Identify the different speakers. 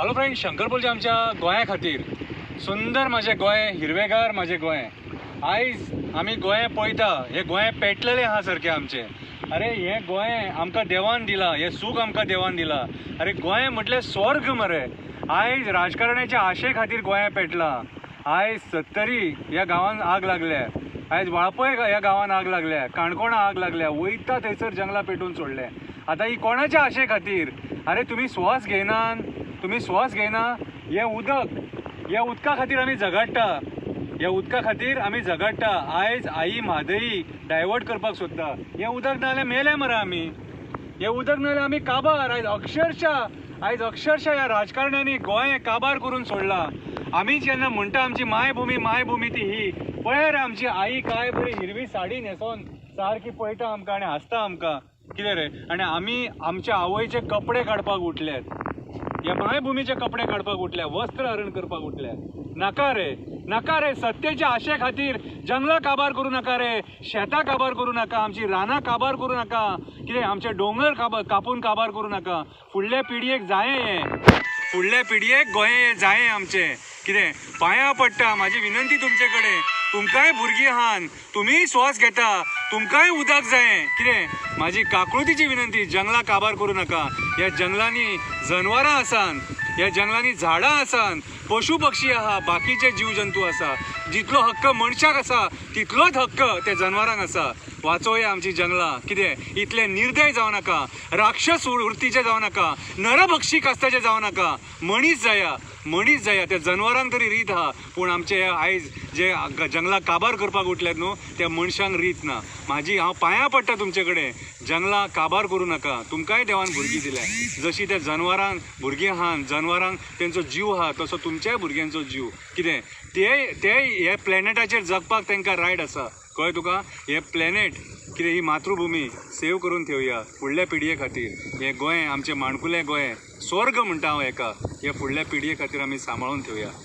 Speaker 1: Hello friend, Shankar पोलचे आमच्या गोंया खातीर. सुंदर म्हाजें गोंय, हिरवेगार म्हाजें गोंय. आयज आमी गोंय पळयता, हें गोंय पेटलेलें आहा सारकें आमचें. अरे हें गोंय आमकां देवान दिलां, हें सूख आमकां देवान दिलां. अरे गोंय म्हटल्यार स्वर्ग मरे. आयज राजकारणाच्या आशे खातीर गोंय पेटलां. आयज सत्तरी ह्या गांवान आग लागल्या, आयज वाळपय ह्या गांवान आग लागल्या, काणकोणा आग लागल्या, वयता थंयसर जंगलां पेटोवन सोडलें. आतां ही कोणाच्या आशे खातीर? अरे तुमी श्वास घेयनात, तुमी श्वास घेयना. हें उदक, ह्या उदका खातीर आमी झगडटा, ह्या उदका खातीर आमी झगडटा. आयज आई म्हादई डायवर्ट करपाक सोदता. हें उदक ना जाल्यार मेले मरे आमी, हें उदक ना जाल्यार आमी काबार. आयज अक्षरशा, आयज अक्षरशा ह्या राजकारण्यांनी गोंय काबार करून सोडलां. आमी जेन्ना म्हणटा आमची मायभुमी, मायभुमी ती ही पळय रे, आमची आई काय बरी हिरवी साडी न्हेसोन सारकी पळयता आमकां आनी हांसता आमकां. कितें रे? आनी आमी आमच्या आवयचे कपडे काडपाक उठल्यात, ह्या मायभुमीचे कपडे काडपाक उठल्या, वस्त्र हरण करपाक उठल्या. नाका रे, नाका रे. सत्तेच्या आशे खातीर जंगलां काबार करूं नाका रे, शेतां काबार करूं नाका, आमची रानां काबार करूं नाका, कितें आमचे दोंगर कापून काबार करूं नाका. फुडल्या पिढयेक जायें हें, फुडल्या पिढयेक गोंय हें जायें आमचें. कितें पांयां पडटा, म्हाजी विनंती तुमचे कडेन, तुमकांय भुरगीं आहान, तुमीय श्वास घेता, तुमकांय उदक जायें. कितें म्हाजी काकळुतीची विनंती, जंगलां काबार करूं नाका. ह्या जंगलांनी जनवरां आसान, ह्या जंगलांनी झाडां आसान, पशु पक्षी आहा, बाकीचे जीव जंतू आसा. जितलो हक्क मनशाक आसा तितलोच हक्क त्या जनवरांक आसा. वाचोवया आमची जंगलां. कितें इतले निर्दय जावं नाका, राक्षस वृत्तीचे जावं नाका, नरभक्षी कास्ताचे जावं नाका. मनीस जाया, मनीस जाया. त्या जनवरांक तरी रीत आहा, पूण आमचे आयज जे जंगलां काबार करपाक उठल्यात न्हू, त्या मनशांक रीत ना. म्हाजी हांव पांयां पडटा तुमचे कडेन, जंगलां काबार करूं नाका. तुमकांय देवान भुरगीं दिल्या, जशी त्या जनवरांक भुरगीं आहान, जनवरांक तेंचो जीव आहा, तसो तुमच्याय भुरग्यांचो जीव. कितें ते ते हे प्लॅनेटाचेर जगपाक तांकां रायट आसा, कळ्ळें तुका? हे प्लॅनेट कितें ही मातृभुमी सेव करून ठेवया फुडल्या पिढये खातीर. हें गोंय आमचें माणकुलें गोंय, स्वर्ग म्हणटा हांव हेका, हे फुडल्या पिढये खातीर आमी सांबाळून ठेवया.